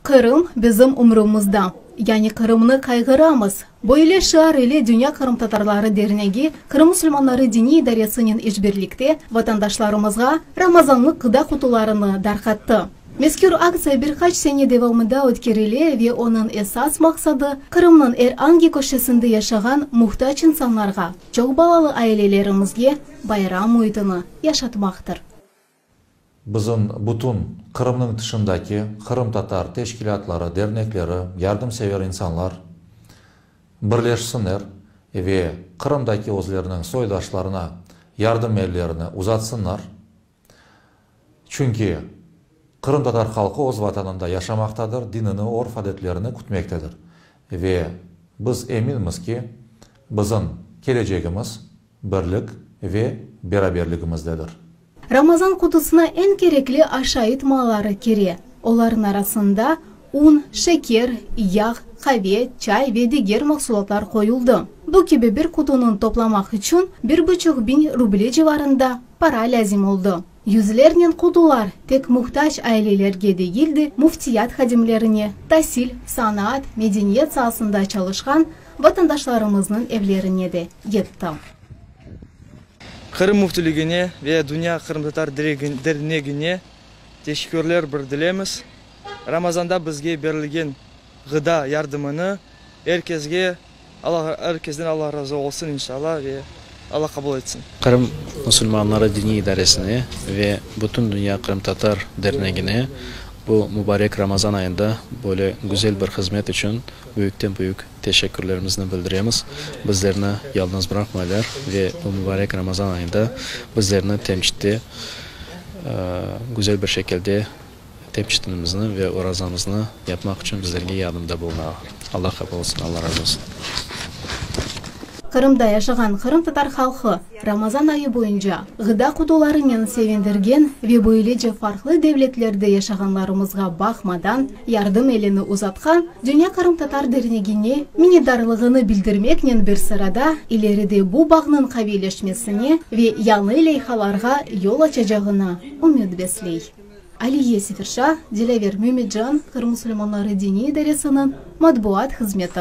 Qırım bizim umrumızda, yani Qırımnı qayğıramız! Böyle şiar ile Dünya qırımtatarları dernegi Qırım musulmanları diniy idaresinen işbirlikte vatandaşlarımızğa Ramazanlıq ğıda qutularını darqattı. Mezkür aktsiya bir qaç sene devamında ötkerile ve onıñ esas maqsadı, Qırımnıñ er angi köşesinde yaşağan muhtac insanlarğa, çoq balalı ailelerimizge bayram müitini yaşatmaqtır. Bizim bütün Qırımnıñ tışındaki qırımtatar teşkilâtları, dernekleri, yardımsever insanlar birleşsinler ve Qırımdaki özleriniñ soydaşlarına yardım ellerini uzatsınlar. Çünki qırımtatar halqı öz vatanında yaşamaqtadır, dinini, örf-adetlerini kütmektedir. Ve biz eminmiz ki, bizim kelecegimiz birlik ve beraberligimizdedir. Ramazan qutusına eñ kerekli aşayt malları kire. Olarnıñ arasında un, şeker, yağ, qave, çay ve diger mahsulatlar qoyuldı. Bu kibi bir qutunıñ toplamaq içün bir buçuq biñ ruble civarında para lâzim oldı. Yüzlernen qutular tek muhtac ailelerge degil de, müftiyat hadimlerine, tasil, sanaat, medeniyet saasında çalışqan vatandaşlarımıznıñ evlerine de yetti. Qırım Müftiligine ve Dünya Qırımtatar Dernegine teşekkürler bildiremiz. Ramazanda bizge berilgen ğıda yardımını er kesge, er kesden Alla razı olsun, inşalla, ve Alla qabul etsin. Qırım musulmanları diniy idaresine ve Bütündünya qırımtatar dernegine bu mubarek Ramazan ayında böyle güzel bir hızmet içün büyükten-büyük teşekkürlerimizni bildiremiz. Bizlerni yalnız bıraqmaylar ve bu mubarek Ramazan ayında bizlerni temçitte güzel bir şekilde temçitimizni ve orazamıznı yapmaq içün bizlerge yardımda bulunalar. Allah qabul etsin, Allah razı olsun. Qırımda yaşağan qırımtatar halqı Ramazan ayı boyunca ğıda qutularınen sevindirgen ve böylece farqlı devletlerde yaşağanlarımızğa baqmadan yardım elini uzatqan Dünya qırımtatar dernegine minnetdarlığını bildirmeknen bir sırada ileride bu bağnıñ qaviyleşmesine ve yañı leyhalarğa yol açacağına ümüt besley. Aliye Seferşah, Dilâver Mümedcan, Qırım musulmanları diniy idaresiniñ matbuat hızmeti.